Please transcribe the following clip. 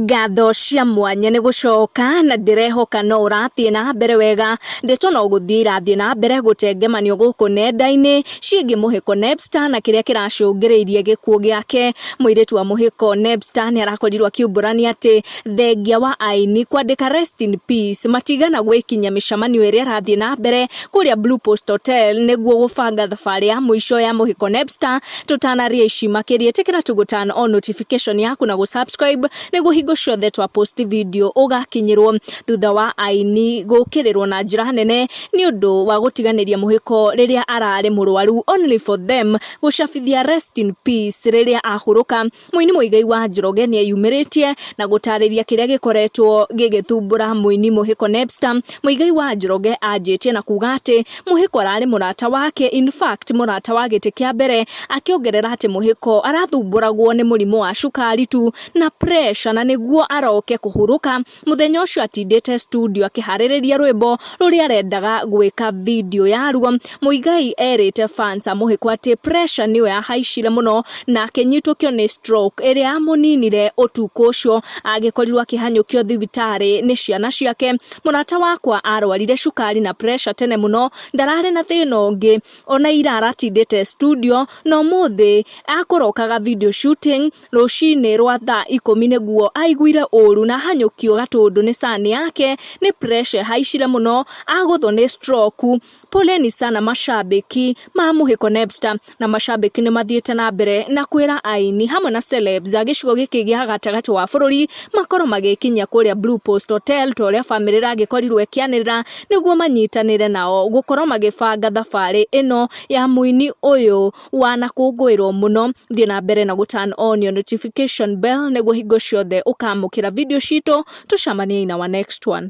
Ngatho cia mwanya nĩ gũcoka na ndĩrehoka no ũrathiĩ na mbere wega. Ndeto no gũthiĩ irathiĩ na mbere gũtengemanio gũkũ nenda-inĩ ciĩgiĩ Mũhĩko Nebster na kĩrĩa kĩracũngĩrĩirie gĩkuũ gĩake. Mũirĩtu wa Mũhĩko Nebster nĩ arakorirwo akiumbũrania atĩ thengia wa aini kwandĩka rest in peace matigana gwĩkinyia mĩcemanio ĩrĩa ĩrathiĩ na mbere kũrĩa Blue Post Hotel nĩguo gũbanga thabarĩ ya mũico ya Mũhĩko Nebster. Tũtanaria ici makĩria ĩtĩkĩra tu gũ turn on notification yaku na gũ subscribe nĩguo hingo ciothe twa post video ũgakinyĩrwo. Thutha wa aini gũkĩrĩrwo na njĩra nene nĩ ũndũ wa gũtiganĩria Mũhĩko rĩrĩa ararĩ mũrwaru only for them gũcabithia rest in peace rĩrĩa ahurũka. Mũini Muigai wa Njoroge nĩ eyumĩrĩtie na gũtarĩria kĩrĩa gĩkoretwo gĩgĩthumbũra mũini Mũhĩko Nebster. Muigai wa Njoroge anjĩtie na kuga atĩ Mũhĩko ararĩ mũrata wake, in fact mũrata wa gĩtĩ kĩa mbere, akĩongerera atĩ Mũhĩko arathumbũragwo nĩ mũrimũ wa cukari tu na pressure na nĩguo aroke kũhurũka. Mũthenya ũcio atindĩte studio akĩharĩrĩria rwĩmbo rũrĩa arendaga gwĩka video yaruo. Muigai erĩte fans a Mũhĩko atĩ pressure nĩyo yahaicire mũno na akĩnyitũkio nĩ stroke ĩrĩa yamũninire ũtukũ ũcio agĩkorirwo akĩhanyũkio thibitarĩ nĩ ciana ciake. Mũrata wakwa arwarire cukari na pressure tene mũno, ndararĩ na thĩna ũngĩ, ona ira aratindĩte studio na ũmũthĩ akũrokaga video shooting rũcinĩ rwa thaa 10 nĩguo aiguire ũru na ahanyũkio Gatũndũ nĩ cani yake nĩ pressure ĩhaicire mũno agũthwo nĩ stroke. Poleni sana mashabiki ma Mũhĩko Nebster. Na mashabiki nĩ mathiĩte na mbere na kwĩra aini hamwe na celebs a gĩcigo gĩkĩ gĩa gatagatĩ wa bũrũri makorwo magĩkinyia kũrĩa Blue Post Hotel ta ũrĩa bamĩrĩ ĩragĩkorirwo ĩkĩanĩrĩra nĩguo manyitanĩre nao gũkorwo magĩbanga thabarĩ ĩno ya mũini ũyũ wanakũngũĩrwo mũno. Thiĩ na mbere na gũ turn on your notification bell nĩguo hingo ciothe ũkamũkĩra video citũ. Tũcemanie in our next one.